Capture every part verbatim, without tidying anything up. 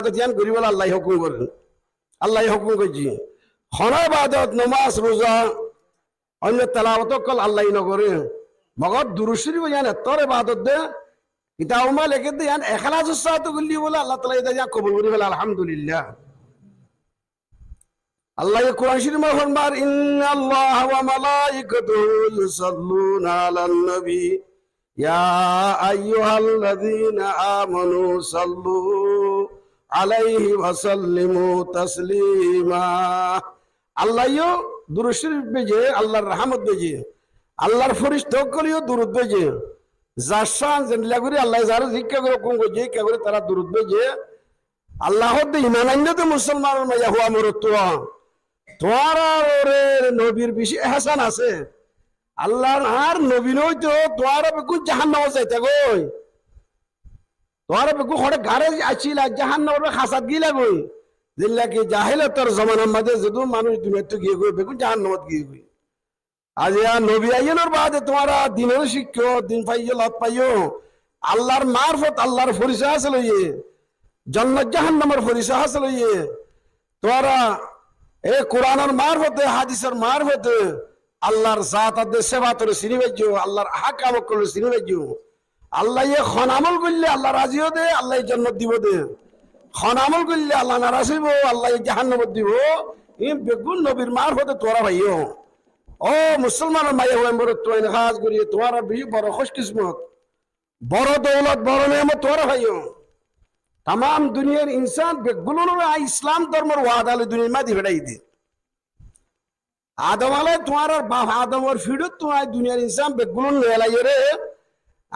ibadot yián goríbolla Allaye hókum gorer. Allaye hókum goijjé. Hono ibadot, nomaz, ruza, oinno telawot ókkol Allaye nogoré. Mogor durud córif yián ettór ibadot de, kitabor maze lekédde yián ekhlasor sáte goille bóle Allah taala ita yián kobul gorí fele, alhamdulillah. Allaye Kuran córif maze formar, إن الله وملائكته يصلون على النبي يا أيها الذين آمنوا صلوا عليه وسلموا تسليما. Allaye yó durud córif beje, Allar rahmot beje, Allar fírista ókkole yó durud beje. Zar cán zendilla gorí Allaye zaré zikká gorí hókum goijjé, ikká gorí tará durud beje. Allah hoódde, iman ainno de musolmanor maiyafua morotfua, tuáñrar uore nobir beci ehsan asé. Allahr añár nobi no óito, tuáñra beggún jahannamot zaita goi. Tuáñra beggún hoçé garé accíla, jahannamor hasát gila goi. Zendilla ki jahilotor zomanar maze zedún manúic duniyaittú giyé goi, beggún jahannamot giyé goi. Aijja nobi aiyónor baade tuáñra dinor cíkko, din faiyó, lot faiyó. Allar marfot, Allar forisoy hásil óiye. Jonnot jahannamor forisoy hásil óiye. Tuáñra e Kuranor marfote, hadisor marfote Allar zat ar de sefatore sini faijjó, Allar ahkam ókkolore sini faijjó. Allaye hon amol goille Allah razi ó de, Allaye jonnot dibo de. Hon amol goille Allah naraz óibo, Allaye jahannamot dibo. Iín beggún nobir marfote tuáñra faiyó. Ó musolmanor maiyafuain, morotfuain, hás gorí tuáñra beci boro hóckismot, boro doulot, boro niyamot tuáñra faiyó. Tamam duniyar insan beggúnore Islam dormor wada loi duniyar maze di feçai de. Adom alai, tuáñrar baf Adomor fiçóttu añí duniyar insan beggún nelaiyóre,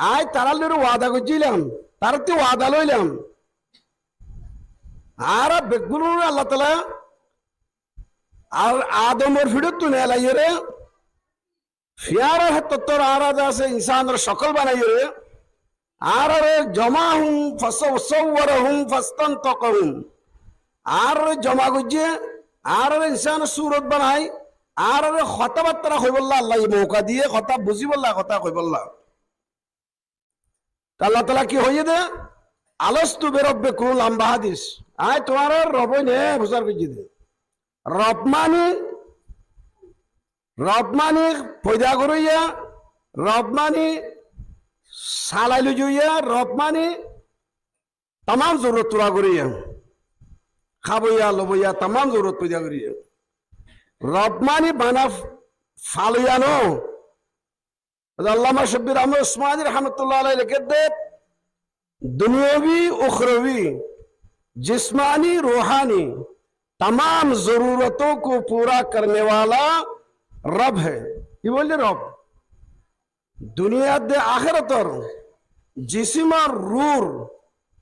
añí tarár lói wada goijjílam, taráttu wada loilam. Añára beggúnore Allah taala ar Adomor fiçóttu nelaiyóre, fiáñrar hettóttu añára de asé insanor cokol banaiyóre, añárare جمعهم فصورهم فاستنطقهم. Añárare joma goijjé, añárare insanor surot banai, añárare hotábattára hoibólla Allaye mouka diyé, hotá buzíbolla, hotá hoibólla. Te Allah taala ki hoiyé de? ألست بربكم, lamba hadis. Añí tuáñrar rob ói né, fusár goijjé de. Rob mani, rob mani foida goróiya, rob mani salai loi zoiya, rob mani tamam zorurot fura goróiya, háboiya, loboiya, tamam zorurot foida goróiya. Rob mani bana faloiya no. Allama Shabbir Ahmad Usmani rahmatullah alaihi lekédde, دنیاوی، اخروی، جسمانی، روحانی تمام ضرورتوں کو پورا کرنے والا رب ہے. Ki boille? Rob. Duniyat de ahérator jisim ar ruhur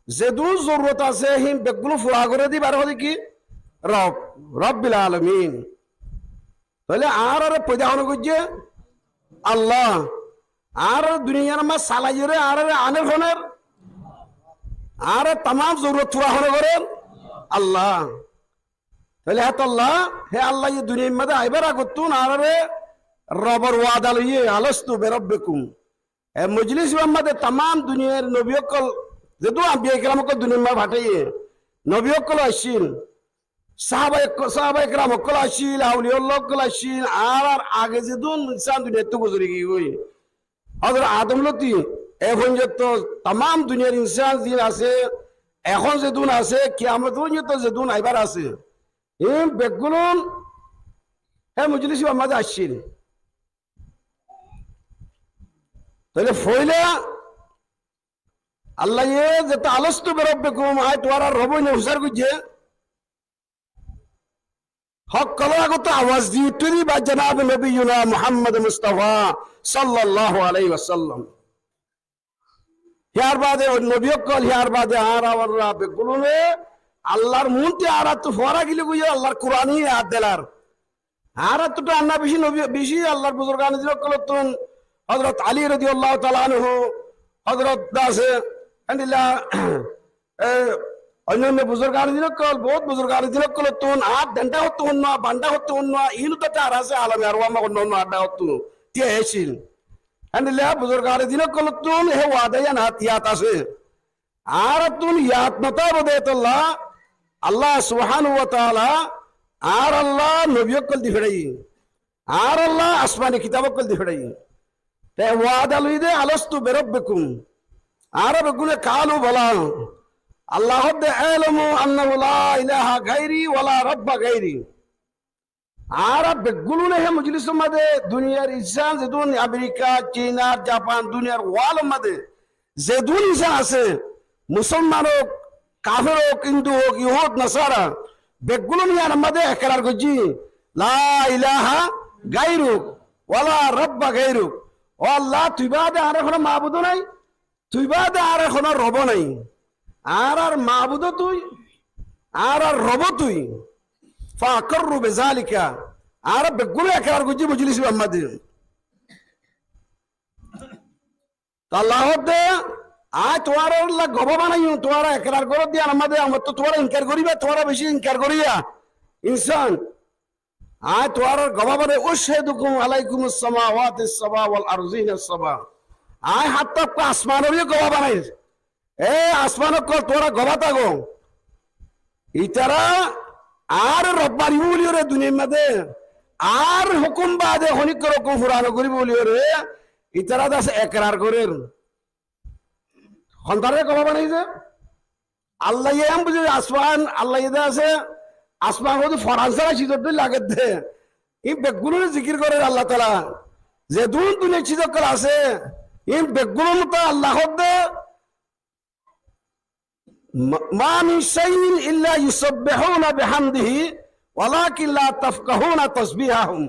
zedún zorurot asé, hín beggún fura goré de ibáre hoó de ki? Rob, Robbil Alamin. Tóile añárare foida hone goijjé? Allah. Añárare duniyar maze salaiyoré añárare aner honer? Añárar tamam zorurot fura hone gorer? Allah. Tóile hé Allah, hé Allah ye duniyar maze aibar agottún añárare robor wada loiyé, ألست بربكم. E mojlis ibár maze tamam duniyar nobi ókkol, zedún anbiya ikram ókkol duniyar maze fataiye, nobi ókkol aiccíl, sahaba ek-, sahaba ikram ókkol aiccíl, auliya Allah ókkol aiccíl, añárar age zedún insan duniyaittú guzori giyói, Hozrot Adom lóti e foijjonto tamam duniyar insan zin asé, ehón zedún asé, kiyamot foijjonto zedún aibar asé, in beggún hé mojlis ibár maze aiccíl. Tóile foila Allah ye zeta ألست بربكم, añí tuáñrar rob ói né fusár goijjé, hókkolor agottú awaz di uiththé de ibá janabe nobiyuna Muhammad Mustafa sallallahu alaihi wasallam. Hiyar bade nobi ókkol, hiyar bade añára, añára beggúne Allahr muúntu añárattú fora gilé goi, Allahr Kurani yad delar. Añárattú to anna beci nobi, beci Allahr buzurgane din ókkolottún, Hozrot Ali rodiyallahu taala anhu, Hozrot dase, endilla, e, oinno oinno buzurgane din ókkol, bout buzurgane din ókkolottún, añár denda hottú honnuwa, banda hottú honnuwa, iín uddate ar asé, alame arwah ma honno honno adda hottú tiya aiccíl. Endilla buzurgane din ókkolottún hé wada yián añár yad asé. Añárattún yad no táibo de etolla, Allah subhanahu wa taala añáralla nobi ókkol di feçáiye, añáralla asmani kitab ókkol di feçáiye. Te wada loiyé de, alastu birabbikum. Añára beggúne, qalu bala. Allah hoódde, i'lamu annahu la ilaha gairi wa la rabba gairi. Añára beggúne he mojlisor máze duniyar insán zedún Amerika, Cina, Japan, duniyar wálor máze zedún insán asé, musolman ók, kafer ók, hindu ók, yuhud, nasara, beggúne iyanor máze ekrar goijjí, la ilaha gairuk, wala rabba gairuk. Ó Allah, tui bade añárar hono mabudó nai, tui bade añárar hono robó nai. Añárar mabudó tui, añárar robó tui. Fa akarru bizalika. Añára beggúne ekrar goijjí mojlis ibar máze. Te Allah hoódde, añí tuáñralla gobá banaiyum, tuáñra ekrar goródde iyanor máze, añáttu tuáñra inkar goríba, tuáñra beci inkar goríya. Insán, añí tuáñrar gobá banaiyum, ushhidukum alaikum as-samawati as-saba wal ardina as-saba. Añí hátta asmanore gobá banaiyí. E asman ókkol, tuáñra gobá táko. Itará añáre rob manibó buliyóre duniyar máze, añár hókum bade honíkkor hókum fura nogoríbo buliyóre, itará de asé ekrar gorér. Hontaré gobá banaiyé? Allaye en buzí asman, Allaye de asé, asman hoódde foran sára cizor dóilla lagedde. Ín beggúnore zikir gorér Allah taala. Zedún duniyar ciz ókkol asé, ín beggúnor motó Allah hoódde, Ma, ma min shay'in illa yusabbihuna bihamdihi, walakin la tafqahuna tasbihahum.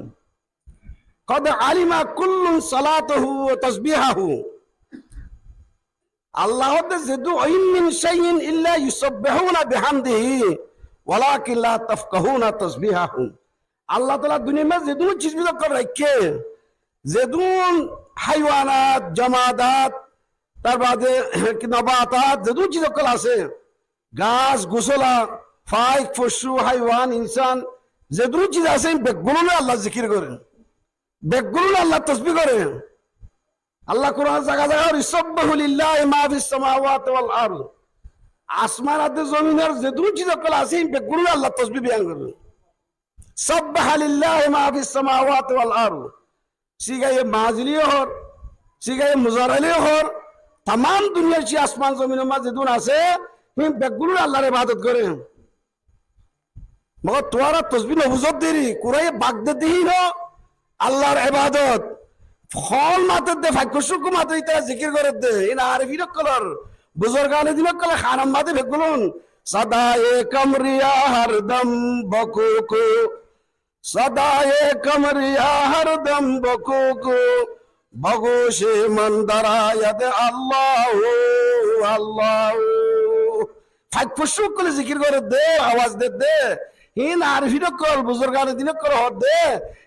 Qad alima kullun salatahu wa tasbihahu. Allah hoódde zedún, in min shay'in illa yusabbihuna bihamdihi, walakin la tafqahuna tasbihahum. Allah taala duniyar máze zedún ciz biz ókkol raikké, zedún háiwanat, jamadat, tar bade nabatat, zedún ciz ókkol asé, gas, gusola, faik, focu, háiwan, insán, zedún ciz asé, ín beggúne Allah zikir goré, beggúne Allah tosbih goré. Allah Kuran zaga zaga hoór, "Yusabbihu lillahi ma fis samawati wal ard." Asman ar de zominor zedún ciz ókkol asé, ín beggúne Allah tosbih boyan goré. Sabbaha lillahi ma fis samawati wal ard. Sigaye mazili hoór, sigaye muzarali hoór, tamam duniyar ci asman zominor máze zedún asé, hín beggúne Allar ebadot goré. Mogor tuáñra tosbí nobuzór deri, kuraye bak de dehí no, Allar ebadot. Hol mater de, fakkó cúkku mater, itará zikir gorer de. Ín arifin ókkolor, buzurgane din ókkolor hanor máze beggún. Sadaye kamriya hardam bakuku. Sadaye kamriya hardam bakuku. Bagóce man darayad Allahu, Allahu. Fakkó cúkku ókkole zikir gorer de, awaz der de. Hín arifin ókkol, buzurgane din ókkol hoór de.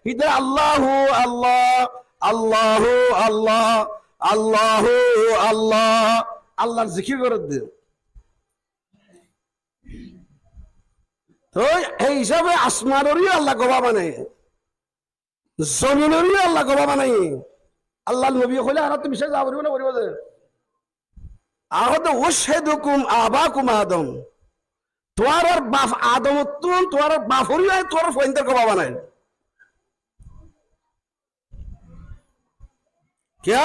Híte Allahu, Allah, Allahu, Allah, Allahu, Allah. Allar zikir gorer de. Toi hé hísabe asmanoré Allah gobá banaiyé. Zominoré Allah gobá banaiyé. Allar nobiye hoilé, añárattú biccác zaa foribó né, foribó de. Ar hoódde, "Ushhidukum abakum Adam." Tuáñrar baf Adomottún, tuáñrar baforé añí tuáñrar fuaindor gobá banaiyí. Kiyá?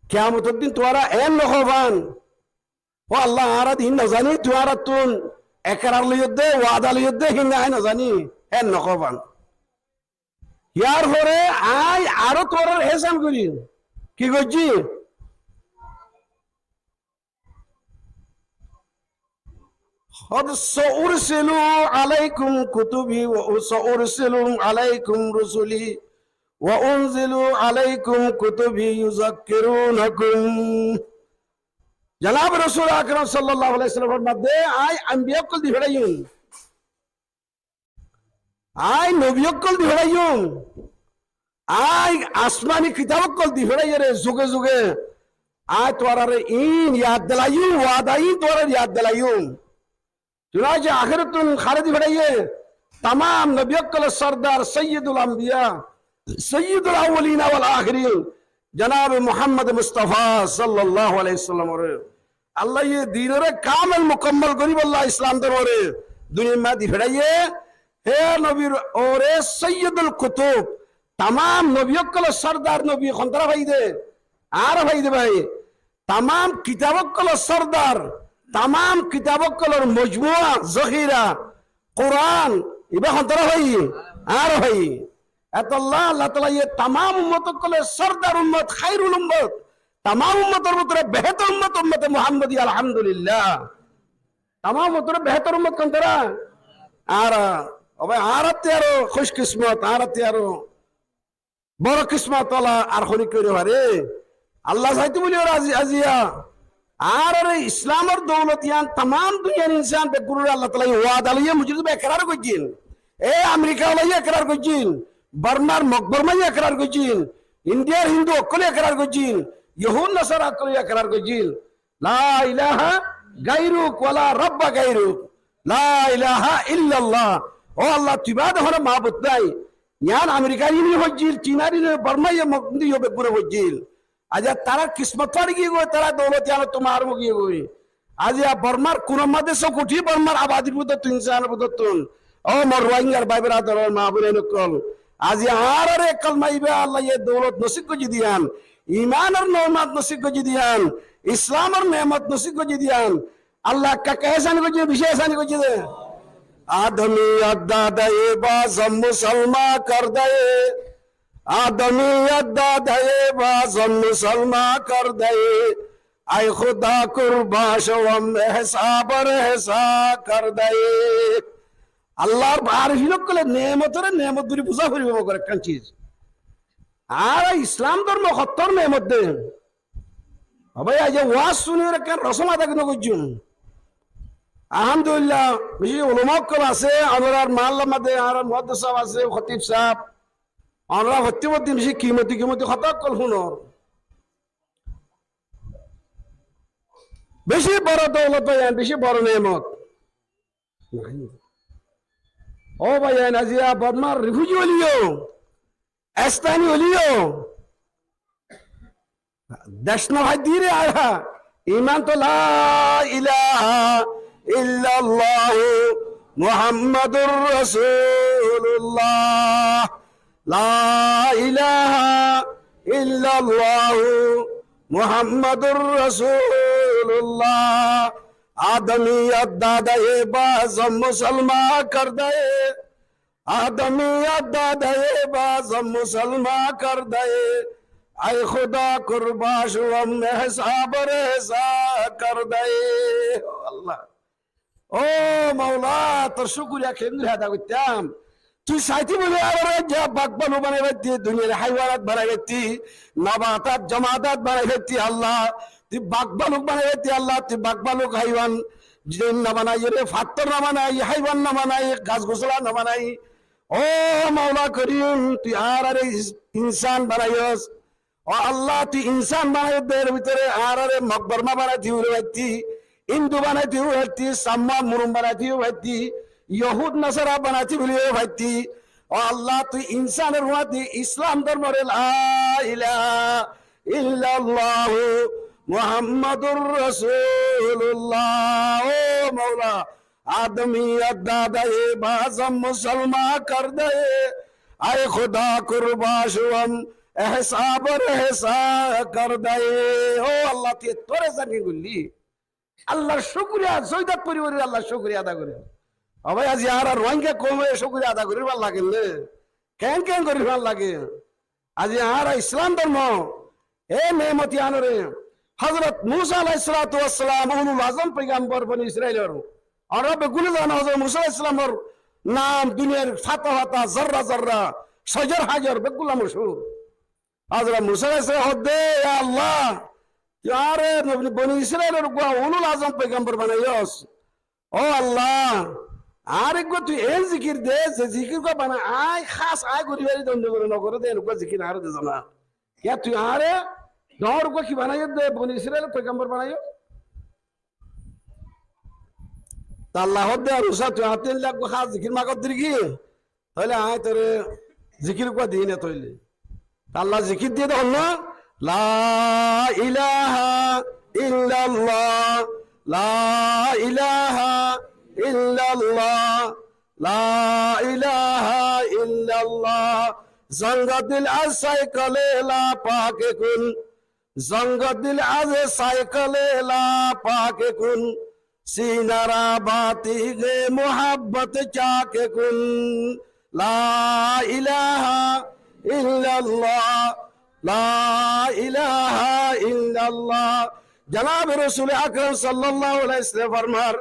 Kiyamotor din tuáñra en nohóiban, "Ó Allah, añára de hín nozaní, tuáñrattún ekrar loiyódde, wada loiyódde, hín añí nozaní," en nohóiban. Yar fore añí aró tuáñrare ehsán gorí. Ki goijjí? Qad saursilu alaikum kutubi wa saursilu alaikum rusuli wa unzilu alaikum kutubi yuzakkirunakum. Janab Rosul Akram sallallahu alaihi wasallam formar de, añí ambiya ókkol di feçáiyum. Añí nobi ókkol di feçáiyum. Añí asmani kitab ókkol di feçáiyore zuge zuge. Añí tuáñrare iín yad dilaiyum, wada iín tuáñrare yad dilaiyum. Cunace ahérottún haré di feçáiye, tamam nobi ókkolor sordar, sayyidul ambiya, sayyidul awwalina wal akhirin, janabe Muhammad Mustafa sallallahu alaihi wasallamore. Allaye dinore kamel mukammal goríbolla Islam dormore duniyar maze di feçáiye, hé nobir uore Sayyidul Kutub, tamam nobi ókkolor sordar nobi hontará faiyé de, añára faiyé de bái. Tamam kitab ókkolor sordar, tamam kitab ókkolor mojmua, zohira, Kuran, ibá hontará faiyé, añára faiyé. Etolla Allah taalaye tamam ummot ókkolor sordar ummot, khairul ummot, tamam ummotor bútore behétor ummot, ummote Muhammadi, alhamdulillah. Tamam ummotor behétor ummot hontará? Añára. Ó bái, añárattú aró kúcikismot, añárattú aró boro kismot ola ar honikká ói no fare. Allah saité buli azi, aziya añárare Islamor doulot yián tamam duniyar insan beggúnore Allah taalaye wada loiye mujurot ekrar goijjíl. E Amerika olaye ekrar goijjíl, Bormar Mog Bormaye ekrar goijjíl, Indiyar Hindu ókkole ekrar goijjíl, Yohud Nasara ókkole ekrar goijjíl. La ilaha gairuk wala rabba gairuk. La ilaha illallah. Ó Allah, tui bade hono mabud nai. Yián Amerikar ine hoijjíl, Cinar ine, Bormaiye, Mog Hinduye beggúne hoijjíl. Aijja tarár kismot fari giyé goi, tarár doulot yiánottú mahrum giyé goi. Aijja Bormar kunor maze sók uthi, Bormar abadir bútottún, insanor bútottún. Ó mor Ruáingar bái beradar, mabóin ókkol. Aijja añárare kalma ibá Allaye doulot nosib goijjé de yián, imanor nemat nosib goijjé de yián, Islamor nemat nosib goijjé de yián, Allah ekka ekka ehsani goijjé, beci ehsani goijjé de. آدمیت دادۂ باز مسلماں کردۂ، آدمیت دادۂ باز مسلماں کردۂ، ای خدا قربان شوم احصا بر احصا کردۂ۔ Allar arifin ókkole nemotore nemot buli buza foribo, mogor ekkán ciz. Añára Islam dormo hottór nemot de. Ó bái, aijja waz cúni ekkán rosom ada no goijjum. Alhamdulillah, beci ulama ókkol asé, añárar mohallar maze añárar muhaddis sáb asé, kotib sáb. Añára fottí fottí beci kimoti kimoti hotá ókkol fúnor. Beci boro doulot bái, beci boro nemot. Ó bái, aijja Bormar rifuji óileyo, estani óileyo, dec no fai diyére añára, iman to la ilaha illallah Muhammadur Rasulullah, la ilaha illallah Muhammadur Rasulullah, آدمیت دادۂ باز مسلماں کردۂ، آدمیت دادۂ باز مسلماں کردۂ، ای خدا قربان شوم احصا بر احصا کردۂ۔ Ó Allah, ó Maula, tor cúkuriya keéngori ada goittám? Tui saité buli añáre bak baluk banai faittí, duniyar háiwanat banai faittí, nabatat jamadat banai faittí Allah. Tui bak baluk banai faittí Allah, tui bak baluk háiwan, zin no banai, fattór no banai, háiwan no banai, gas gusóla no banai. Ó Maula Korim, tui añáre is-, insan banaiyós. Ó Allah, tui insan banaiyós de, er bútore añáre Mog Borma banaitó faittí, Hindu banaitó faittí, Samma Murum banaitó faittí, Yohud Nasara banaitó faittí. Ó Allah, tui insanor fúañti Islam dormore la ilaha illallah Muhammadur Rasulullah. Ó Maula, آدمیت دادۂ باز مسلماں کردۂ، ای خدا قربان شوم احصا بر احصا کردۂ۔ Ó Allah, tui ettó ehsan goillí. Allar cúkuriya, Zoidat foriborir Allar cúkuriya ada gorí. Ó bái, aijja añára Ruáingga koume cúkuriya ada goríbar lage né? Keén keén goríbar lage? Aijja añára Islam dormo, e nemot iánore, Hozrot Musa alaihissalatu wassalam, ulul azom foigambor Boni Israilor. Añára beggúne zano Hozrot Musa alaihissalamor nam duniyar fata fata, zorra zorra, cóijor háijor, beggúla mochúr. Hozrot Musa alaihissalam hoódde, ya Allah, tui añáre nobi, Boni Israilor uggwá ulul azom foigambor banaiyós. Ó Allah, añáre uggwá tui en zikir de, ze zikir uggwá bana añí hás añí gorí fari de, onno zone no goré de, en uggwá zikir añáre de zana. Kiyá tui añáre doñr uggwá ki banaiyós de, Boni Israilor foigambor banaiyós? Te Allah hoódde, Musa, tui añáttu uggwá hás zikir magoddé ki? Tóile añí tore zikir uggwá diyine tóile. Te Allah zikir diye de hon na, la ilaha illallah, la ilaha illallah, la ilaha illallah. Zong dil az saikole la pak kun, zong dil az saikole la pak kun, sinara batige muhabbat chak kun. La ilaha illallah, la ilaha illallah. Janab Rasul Akram sallallahu alaihi wasallam formar,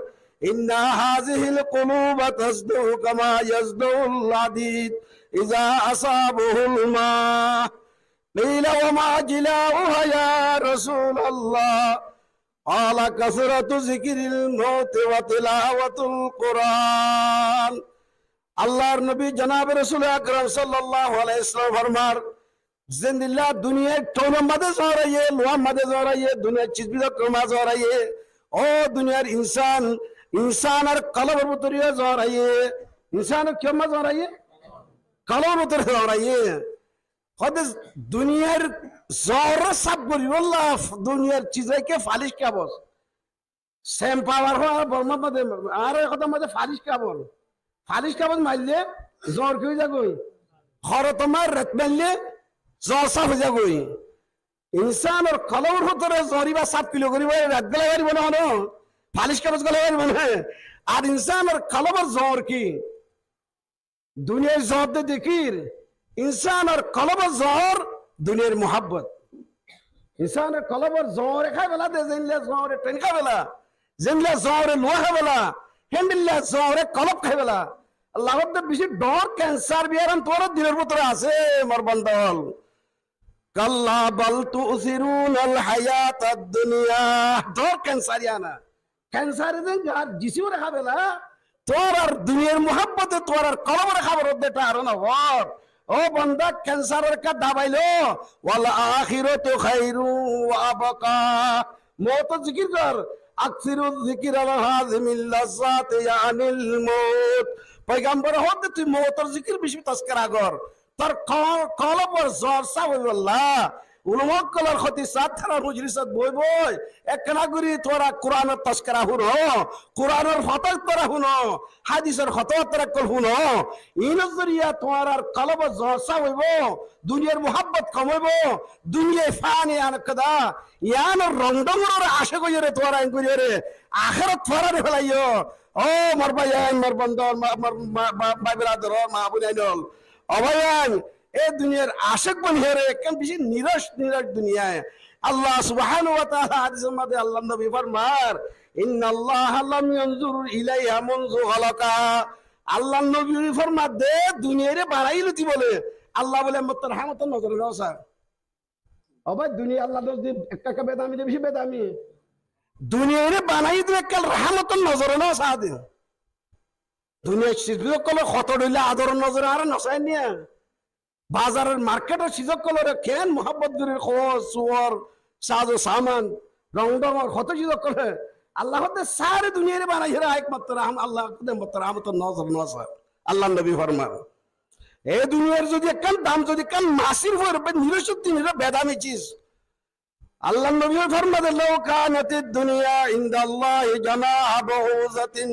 inna hazihil quluba tasdau kama yasdaul hadid iza asabahul ma. Qila wa ma jilauha ya Rasulallah? Qala kasratu zikril mauti wa tilawatul Quran. Allar nobi janab Rasul Akram sallallahu alaihi wasallam formar, zendilla duniyar thonor maze zor aiye, luar maze zor aiye, duniyar ciz bizokkor maze zor aiye, o duniyar insan, insanor kolbor bútore zor aiye, insanor kiyór maze zor aiye? Kolbor bútore zor aiye. Hoóde duniyar zor saf goribolla duniyar ciz hoilde falic kabos. Sand pawer hoó, añárar Bormar maze, añárar hotár maze falic kabos. Falic kabos maille zor ki ói zagói? Hórotor maze ret maille zor saf ói zagói. Insanor kolbor bútore zor ibá saf kile goribo, ret gólai faribo né hono? Falic kabos gólai faribo né? Ar insanor kolbor zor ki? Duniyar zor de dekir, insanor kolbor zor duniyar muhabbot. Insanor kolbor zore hái fela de, zendilla zore tren hái fela, zendilla zore luwa hái fela, héndilla zore kolb hái fela. Allar hoóde beci dhoóñr kensar biyaram tuáñrar dilor bútore asé, mor banda ól. Kalla bal tu'thirunal hayatad dunya. Dhoóñr kensar iyán. Kensare zeén zar jisimore hái fela, tuáñrar duniyar muhabbote tuáñrar kolbore hái fela de, tar no hoór. Ó banda, kensaror ekká dabai lo. Wal akhiratu khairun wa abqa. Moutor zikir gor. Aksiru zikra an hazimil lazzati, yanil mout. Foigambare hoóde tui moutor zikir beci tazkira gor. Tor kol-, kolbor zor saf óibolla. Ulama ókkolor hóti sat tara mojlisot boi boi ekkán gorí tuáñra Kuranor tazkira fúno, Kuranor fotá tuáñra fúno, hádisor hotábattá ókkol fúno. Inor zoriya tuáñrar kolbor zor saf óibo, duniyar muhabbot kom óibo, duniyai fani iyán ekkán dá, iyánor rong dhongor acek óiyore tuáñra en goríyore ahérat tuáñra ni felaiyó. Ó mor bái ain, mor banda ól, ma-, mor ma-, ma-, bái beradar ól, ma bóin ain ól. Ó bái ain, e duniyar acek boniyore ekkán beci niroc, niroc duniya. Allah subhanahu wa taala hádisor maze Allar nobi formar, innallaha lam yanzur ilaiha munzu khalaqaha. Allar nobi formar de, duniyare banaiyé de bóle, Allah bóle mottor rahmotor nozore no sa. Ó bái, duniya Allar nobi ekká, ekká bedami de, beci bedami. Duniyare banaiyé de ekká rahmotor nozore no sa de. Duniyar ciz ókkolore hoto dhoilla adoror nozore añára no sai niya? Bazaror marketor ciz ókkolore ken muhabbot gorir, hóor, suwor, saz o saman, rong dhongor hoto ciz ókkolore. Allah hoóde sáre duniyare banaiyore ek mottor raham-, Allah hoóde mottor rahmotor nozore no sa. Allar nobi formar. E duniyar zodi ekkán dam, zodi ekkán masir foir, be niroc, niroc bedami ciz. Allar nobi formade, law kanatid dunya indallahi janaha ba'udatin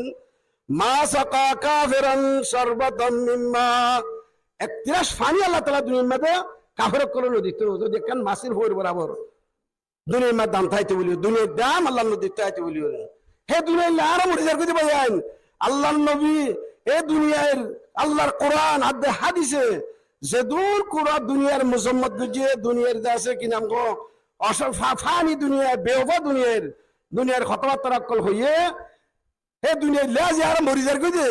ma saqa kafiran sharbatan min ma. Ek tilac fani Allah taala duniyar maze kafer ókkolore no dito, zodi ekkán masir foir borabor. Duniyar maze dam táito bóli, duniyar dam Allar nobi dito táito bóli. Hé duniyar lá añára mori zargói de bái ain. Allar nobi, e duniyar, Allar Kuran, adde hádise, zedún Kuran duniyar muzammot goijje, duniyar de asé ki nam go, oso-, fa-, fani duniyar, bewafa duniyar, duniyar hotábattá ókkol hoiye, hé duniyar lá añára mori zargói de.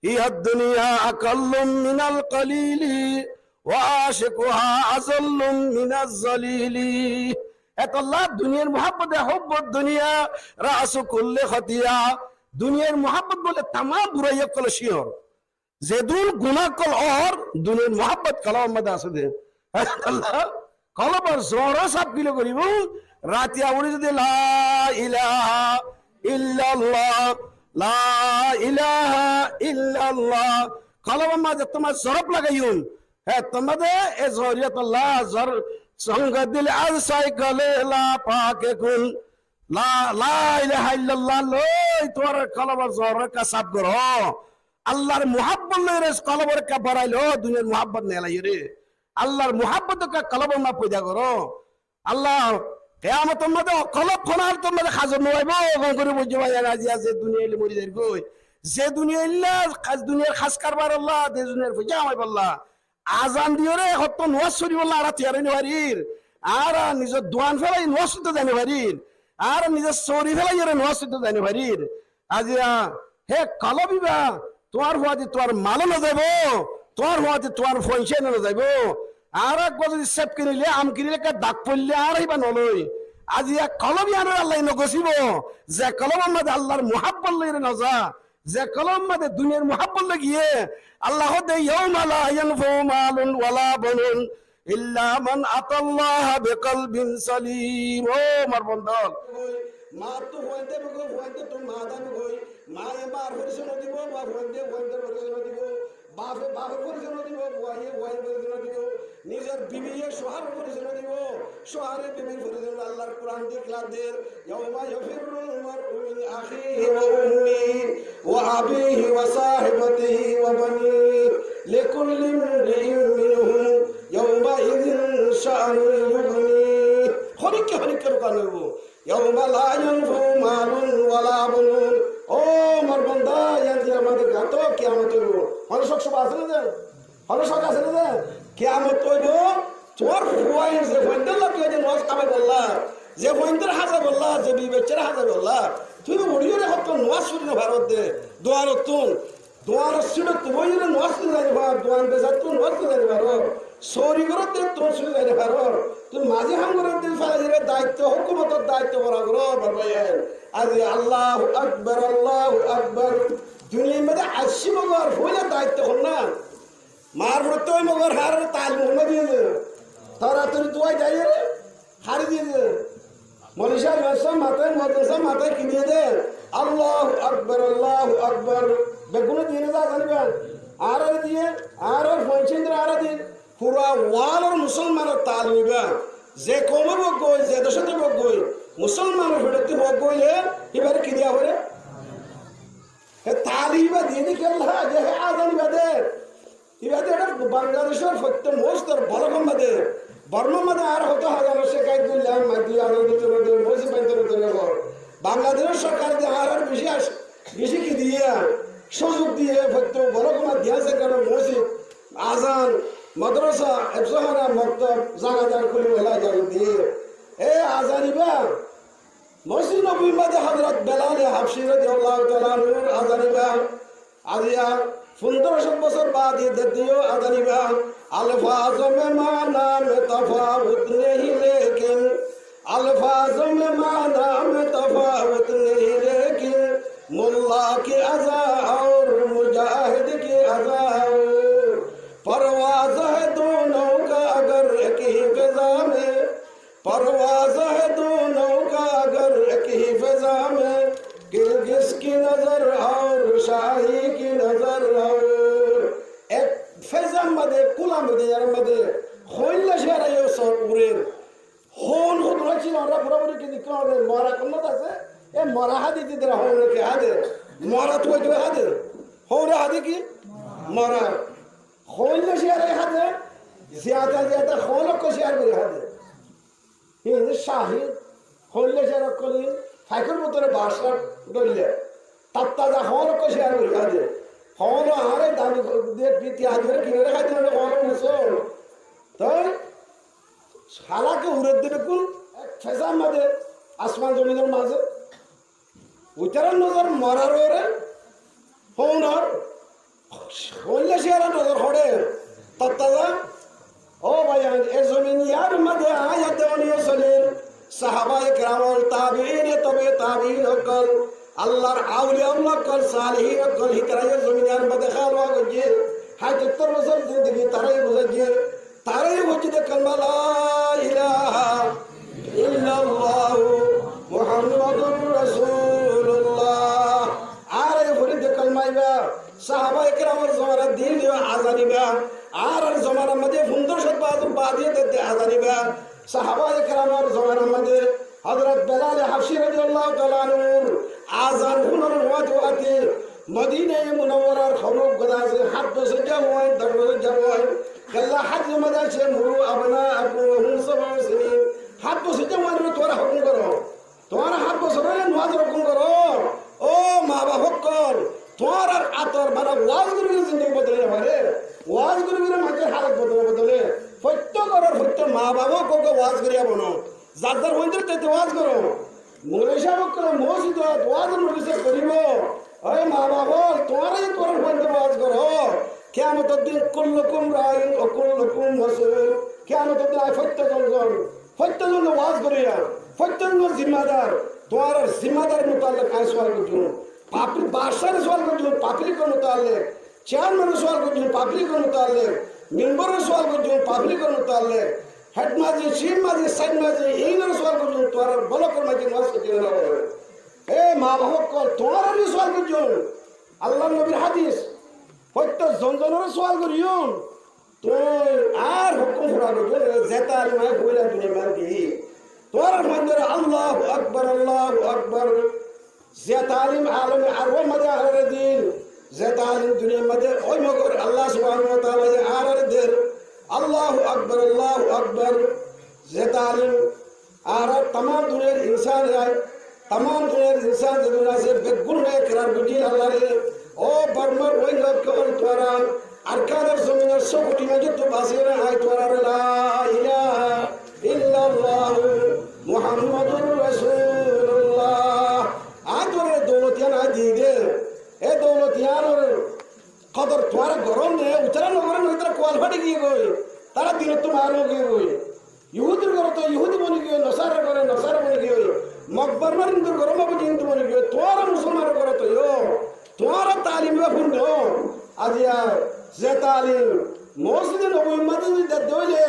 Hiya dunya aqallu minal qalili wa ashiquha azallu minaz zalili. Etolla duniyar muhabbote, hubbud dunya ra'su kulli khatiya. Duniyar muhabbot bóle tamam burai ókkolor cíor. Zedún guná ókkol ór, duniyar muhabbot kolbor maze asé de. Etolla kolbor zor saf kile goribo, ratiya uthi zodi la ilaha illallah, la ilaha illallah, kolbor maze tuáñra zorof lagaiyum, hé tuáñra de e zoriya tolla zor, song dil az saikole la pak kun, La, la ilaha illallah loi tuáñrar kolbor zohór ekká saf goró. Allar muhábbot loi re kolbor ekká borai lo, duniyar muhábbot nelaiyóre. Allar muhábbot ekká kolbor maze foida goró. Allah, kiyamotor maze kolb hon halotor maze házir no óibo, gom gorí buzó bái, aijja ze duniyai loi mori zair goi. Ze duniyai loi, duniyar hás karbar Allah, ze duniyar foisa kamaibolla. Azan diyóre hottó nomaz foribolla añára tiyar ói no farir. Añára nizor duan félai nomaz forito zai no farir. Añára nizor sóori félaiyóre nomaz forito zai no farir. Aijja hé kolb ibá tuáñr fuañti tuáñr malo no zaibo, tuáñr fuañti tuáñr foisá no zaibo. Añára uggwá zodi seb kinile, am kinile, ekká dak foille añára ibá no loi. Aijja kolb iyanore Allah no gosibo, ze kolbor maze Allar muhábbot loi re no za, ze kolbor maze duniyar muhábbot loi giyé, Allah hoó de, "Yawma la yanfa'u malun wala banun illa man atallaha biqalbin salim." Ó mor bondol, mattú fuain táibo goi, fuainttú maá táibo goi, maye maar forisoi no dibo, ba fuainde fuaindor forisoi no dibo, bafe bafor forisoi no dibo, fuaye fuair forisoi no dibo, nizor bibiye cóuharor forisoi no dibo, cóuhare bibir forisoi no dibo. Allar Kuran declare der, "Yawma yafirrul mar'u min akhihi wa ummihi wa abihi wa sahibatihi wa banihi, likulli imri'in minhum yawma idhin sha'nun yughnih." Honikka honikka rukan óibo. "Yawma la yanfa'u malun wala banun." Ó mor bonda, iyan diyar maze gato kiyamot óibo. Hono cók cúbha asé né? Hono cók asé né? Kiyamot óibo, tuáñr fuain ze fuaindor lage ze nomaz kamaibolla, ze fuaindor házaibolla, ze bibi baiccar házaibolla, tui uçiyóre hottó nomaz fori no faros de, duanottún. Duanor siçottú boiyóre nomaz fori zai no faro, duan besattú nomaz fori zai no faro, sóori goródde tún sóori zai no faro, tui mazi ham goródde felaiyóre daitto, hókumotor daitto fura goró, baba iyan. Aijja Allahu Akbar, Allahu Akbar. Duniyar maze aiccí mogor foila daitto hon na? Maar foritto ói mogor, añáre talim hon diyé de? Toratori duwai diyé de? Hári diyé de? Moloi sáb, imam sáb, matáye, muazzin sáb, matáye ki diyé de? Allahu Akbar, Allahu Akbar. Beggúne diyé né azan ibá? Añáre diyé, añárar fuain céndor añáre diyé. Fura worldor musolmanor talim ibá. Ze koumor bok goi, ze decót bok goi, musolmanor feçottú bok goile, ibáre ki diya fore? Hé talim ibá diyé de kiyólla, ze hé azan ibá de. Ibá de ere Bangladecór fottí mosjidor bolok maze, Bormar maze añára hoto hazar cekayet goillám, maze azan dito no de, mosjid bainto no de. Bangladecór sorkare de añárar beci ac-, beci ki diye, suzuk diye, fottí bolok maze diye asé kiyólla mosjid, azan, madrasa, hefzohana, moktob, zaga zaga kúli bolla ijazot diye. E azan ibá, Mosjid Nobir maze Hazrat Belal Habshi radiyallahu taala anhur azan ibá. Aijja fundoro cót bosór baade de diyo azan ibá. الفاظ میں معنی میں تفاوت نہیں لیکن، الفاظ میں معنی میں تفاوت نہیں لیکن، ملا کی اذاں اور مجاہد کی اذاں اور، پرواز ہے دونوں کا اگر ایک ہی فضا میں، پرواز ہے دونوں کا اگر ایک ہی فضا میں، گرگس کی نظر اور شاہی کی نظر اور۔ Ek feza maze, kula maze, yar maze, hoilla ciyar aiyó sor urer. Hon hodura cil, añára fura furi ki dikka ore, mora konna asé, e mora hadi didira hon ki hade, mora tuwa tuwa hade, hon hadi ki? Mora. Hoilla ciyar hade, ziyada ziyada hon ko ciyar gori hade. Hín cáhid, hoilla ciyar ókkol hín, faikor bútore bac dóille. Tattaza hoón ókkol ciyar gorí há de. Hoón añáre dami de, tiyar gorí kini kái de, hoón musol. Toi halake uçé de bekkún, ek fezar maze, asman zominor maze. Itarar nozor morar uore, hoónor, hoilla ciyaror nozor hoçé, tattaza. Ó báiyain, e zomin yar maze aññí de oniyo solir, sahabaye keramol, tabiine tobe tabiin ókkol, Allar auliya ókkol, salihin ókkol, hitara e zomin yar maze kálwa goijje, háit sottor bosór zindigi tará e guzaijje. Tará e foijje de kalma, La ilaha illallahu Muhammadur Rasulullah. Añára e foijje de kalma ibá, sahabaye keramor zomanat din de azan ibá. Añárar zomanar maze fundoro cót bosór baade de, de azan ibá. Sahabaye keramor zomanar maze Hozrot Belal Habshi rodiyallahu taala anhur azan fúnor wáte wáte Modina Munawwarar honó goda asé, hát bosóijja fuain, doc bosóijja fuain, kella hádis or maze asé, "Muru abnaakum wa hum sab'u sinin." Hát bosóijja fuainore tuáñra hókum goró. Tuáñra hát bosór óile nomazor hókum goró. Ó ma baf ókkol, tuáñrar átor bana waz gorí gorí zindagi bodolai no fare. Waz gorí gorí manúcor halot bodolai no bodolai. Fottí góror fottí ma baf ókkol waz gorí bono. Zar zar fuaindóre tete waz goró. Moloi sáb ókkole mosjidot waz or modise goribo. Ói ma baf ókkol, tuáñra ye tuáñrar fuaindóre waz goró. Kiyamotor din kullukum ra'in wa kullukum mas'ul. Kiyamotor din añí fottí zon zon, fottí zon waz gorí, fottí zon zimmadar. Tuáñrar zimmadar mutallek añí sual goijjum. Pablik, badcáre sual goijjum pablikor mutallek. Chairmanore sual goijjum pablikor mutallek. Membarore sual goijjum pablikor mutallek. Hed mazhib, cif mazhib, said mazhib, inore sual goijjum, tuáñrar bolokor maze nomaz foijjó né no foijjó? E ma baf ókkol, tuáñrare sual goijjum. Allar nobir hádis, fottí zon zonore sual goijjum. Tuáñrar hókum fura goijjum, ze talim añí foila duniyar maze di. Tuáñrar fuaindóre Allahu Akbar, Allahu Akbar. Ze talim alome arwah maze añárare dir, ze talim duniyar maze ói mogor Allah subhanahu wa taala ye añárare der, Allahu Akbar, Allahu Akbar. Ze talim añára tamam duniyar insan e, tamam duniyar insan ze dun asé, beggúne ekrar goijjé Allare. Ó Bormar Rohingya ókkol, tuáñra Arkanor zominor sókuti maze to basiyó né, añí tuáñrare la ilaha illallahu Muhammadur Rasulullah. Añí tuáñrare doulot yián añí di de. E doulot yiánor kodor tuáñra goró né, ítara no goré né, ítara kual fáti giyé goi. Tará dinottú maró giyé goi. Yuhudir górottú yuhudi boni giyé, nosarar górottú nosara boni giyé. Mog Bormar Hindúr górottú Mog Hindú boni giyé. Tuáñra musolmanor górottú yó. Tuáñra talim ibá fúinno. Aijja ze talim Mosjide Nobowir maze zodi dedde óile,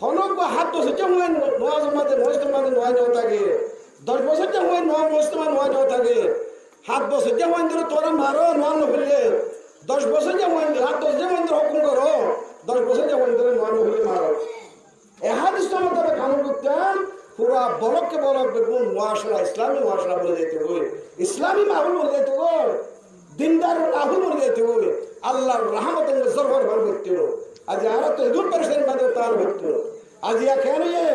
honó uggwá hát bosóijja fuain nomazor maze, mosjidor maze no ai no táke. Doc bosóijja fuain nomaz mosjidor maze no ai no táke. Hát bosóijja fuaindóre tuáñra maró, nomaz no foille. Doc bosóijja fuain, hát bosóijja fuaindóre hókum goró, doc bosóijja fuaindóre nomaz no foille maró. E hádis or mutabek amol goittám, fura bolok ke bolok beggún muacera, Islami muacera boni zaito goi, Islami mahul boni zaito goi, dindar mahul boni zaito goi, Allar rahmot e zor far far goittó. Aijja añára to edún perecani maze tar goittó. Aijja kene ye